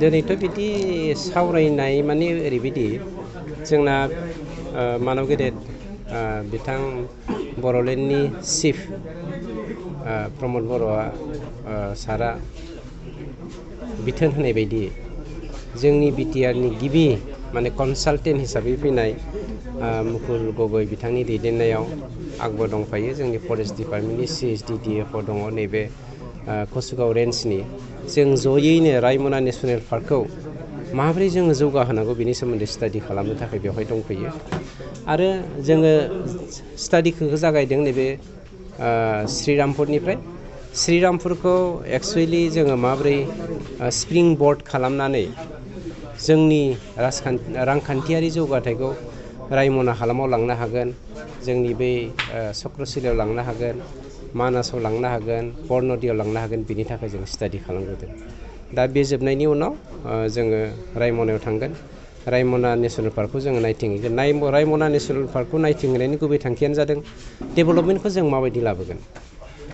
दिनैथ' बिदि सावरायनाय माने ओरैबायदि जोंना मानव गेदेर बिथां बर'लेण्डनि चिफ प्रमद बर'आ सारा बिथोन होनाय बायदि जोंनि बिटिआरनि गिबि माने कनसालटेन्ट हिसाबै फैनाय मुकुल गगৈ बिथांनि दैदेननायाव आंबो दंफायो जोंनि फरेस्ट डिपार्टमेन्टनि CSDDF दङ नैबे कसुगाव रेन्जनि जों जयैनो रायमना नेसनेल पार्कखौ माबोरै जोङो जौगाहोनांगौ बेनि सोमोन्दै स्टाडि खालामनो थाखाय बेवहाय दंफैयो आरो जोङो स्टाडिखौ जागायदों नैबे श्रीरामपुरनिफ्राय श्रीरामपुरखौ एक्सुवेलि जोङो माबोरै स्प्रिं बर्ड खालामनानै जोंनि रांखान्थियारि जौगाथायखौ रायमना हालामाव लांनो हागोन जोंनि बै चक्रशिलायाव लांनो हागोन मानासाव लांनो हागोन बरन'दियाव लांनो हागोन बिनि थाखाय जों स्टाडि खालामग्रोदों दा बे जोबनायनि उनाव जोङो रायमनायाव थांगोन रायमना नेसनेल पार्कखौ जोङो नायथिंहैगोन रायमना नेसनेल पार्कखौ नायथिंहैनायनि गुबै थांखियानो जादों डेभेलपमेन्टखौ जों माबायदि लाबोगोन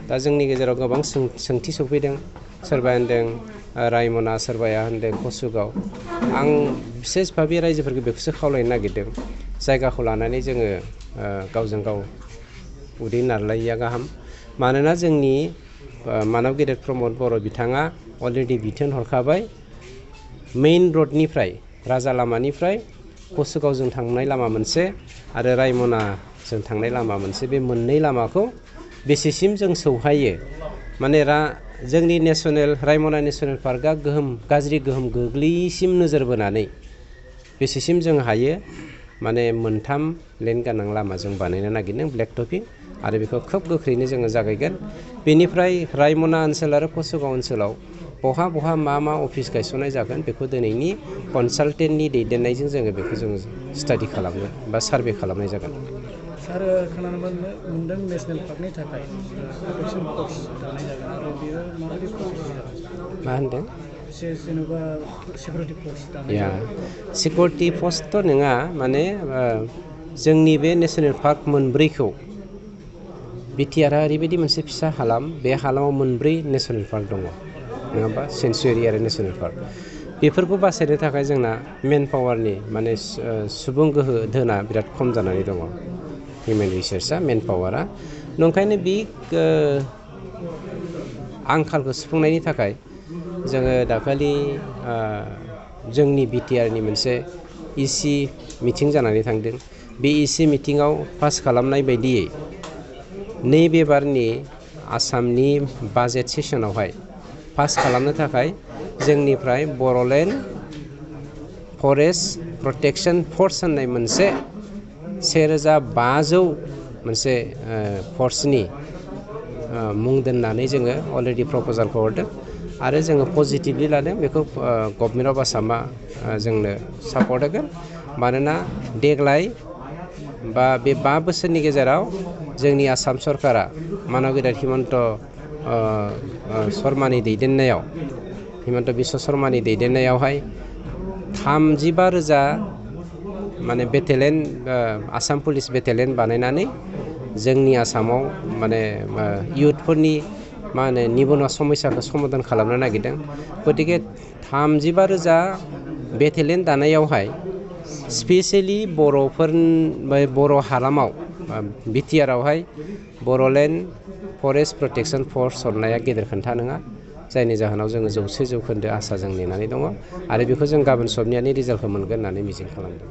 दा जोंनि गेजेराव गोबां सोंथि सफैदों सोरबाया होनदों रायमना सोरबाया होनदों कसुगाव आं बिसेस भाबे रायजोफोरखौ बेखौसो खावलायनो नागिरदों जायगाखौ लानानै जोङो गावजों गाव उदै नारलायिया गाहाम मानोना जोंनि मानव गेदेर प्रमद बर' बिथाङा अलरेडि बिथोन हरखाबाय मेइन रडनिफ्राय राजा लामानिफ्राय कसुगावजों थांनाय लामा मोनसे आरो रायमनाजों थांनाय लामा मोनसे बे मोननै लामाखौ बेसेसिम जों सौहायो माने जोंनि रायमना नेसनेल पार्कआ गाज्रि गोहोम गोग्लैयैसिम नोजोर बोनानै बेसेसिम जों हायो माने मोनथाम लेन गोनां लामा जों बानायनो नागिरदों ब्लेक टपिं आरो बेखौ खोब गोख्रैनो जोङो जागायगोन बेनिफ्राय रायमना ओनसोल आरो कसुगाव ओनसोलाव बहा मा अफिस गायसननाय जागोन बेखौ दिनैनि कनसालटेन्टनि दैदेननायजों जोङो बेखौ जोङो स्टाडि खालामगोन बा सार्भे खालामनाय जागोन सार खोनानो मोनदों नेसनेल पार्कनि थाखाय प्रटेक्सन फर्स दानाय जागोन आरो बेयो माबायदि प्रसेस जागोन मा होनदों जेनेबा सिकिउरिटि फर्स दानाय सिकिउरिटि फर्सथ' नङा माने जोंनि बे नेसनेल पार्क मोनब्रैखौ बिटिआरआ ओरैबायदि मोनसे फिसा हालाम बे हालामाव मोनब्रै नेसनेल पार्क दङ नङा होमबा सेन्सुरि आरो नेसनेल पार्क बेफोरखौ बासायनो थाखाय जोंना मेन पावारनि माने सुबुं गोहो धोना बिराद खम जानानै दङ हिउमेन रिसोर्सआ मेन पावारा नंखायनो बे आंखालखौ सुफुंनायनि थाखाय जोङो दाखालि जोंनि बिटिआरनि मोनसे इसि मिटिं जानानै थांदों बे इसि मिटिङाव पास खालामनाय बायदियै नैबे बारनि आसामनि बाजेट सेसनावहाय पास खालामनो थाखाय जोंनिफ्राय बर'लेण्ड फरेस्ट प्रटेक्शन फर्स होननाय मोनसे 1500 मोनसे फर्सनि मुं दोननानै जोङो अलरेडि प्रप'जालखौ हरदों आरो जोङो पजिटिभलि लादों बेखौ गभर्नमेन्ट अफ आसामा जोंनो सापर्ट होगोन मानोना देग्लाय बा बे 5 बोसोरनि गेजेराव जोंनि आसाम सरकारा मानव गेदेर हिमन्त बिश्व शर्मानि दैदेननायावहाय 35,000 माने बेटेलियन आसाम पुलिस बेटेलियन बानायनानै जोंनि आसामाव माने इयुथफोरनि निबनुवा समस्याखौ समाधान खालामनो नागिरदों गतिके 35,000 बेटेलियन दानायावहाय स्पेसियेलि बर' हालामाव बिटिआरआवहाय बर'लेण्ड फरेस्ट प्रटेक्शन फर्स हरनाया गेदेर खोन्था नङा जायनि जाहोनाव जोङो 100% आसा जों नेनानै दङ आरो बेखौ जों गाबोन सबनियानि रिजाल्टखौ मोनगोन होननानै मिजिं खालामदों